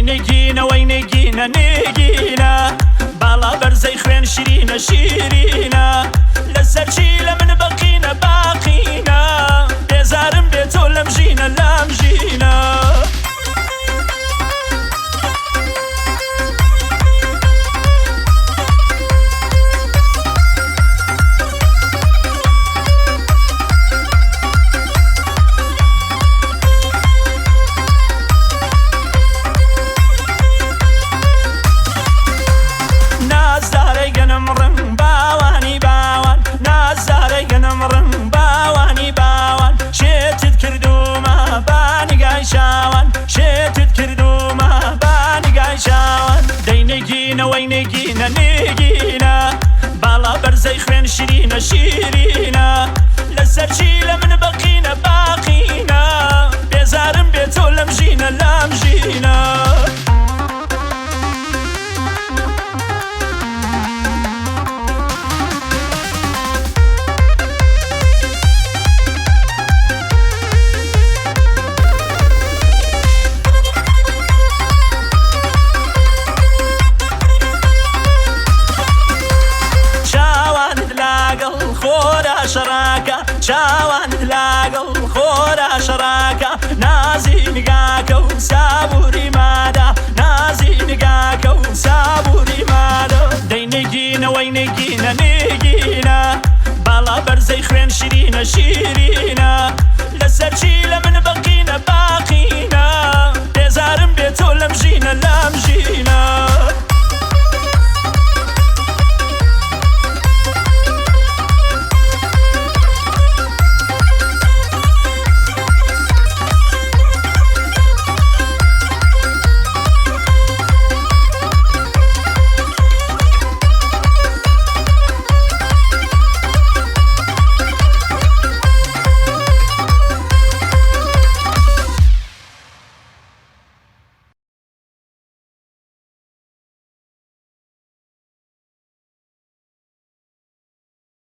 دەی نگینە وەی نگینە نگینە، باڵا بەرزەی خوێن شیرینە شیرینە، لەسەر چی لە من بەقینە باقینە، بێزارم بێ تۆ لەم ژینە لەم ژینە. نازدارەی گەنم ڕنگ باوانی باوان، نازدارەی گەنم ڕنگ باوانی باوان، شێتت کردوومە با نیگای چاوان، شێتت کردوومە با نیگای چاوان. دەی نگینە وەی نگینە نگینە، باڵا بەرزەی خوێن شیرینە شیرینە، لەسەر چی لە من بەقینە باقینە، بێزارم بێ تۆ لەم ژینە لەم ژینە. چاوانت لاگەڵ خۆرا شەڕاکە، چاوانت لاگەڵ خۆرا شەڕاکە، نازی نگاکە و سابووری مادە، نازی نگاکە و سابووری مادە. دەی نگینە وەی نگینە نگینە، باڵا بەرزەی خوێن شیرینە شیرینە، لەسەر چی لە من بەقینە باقینە.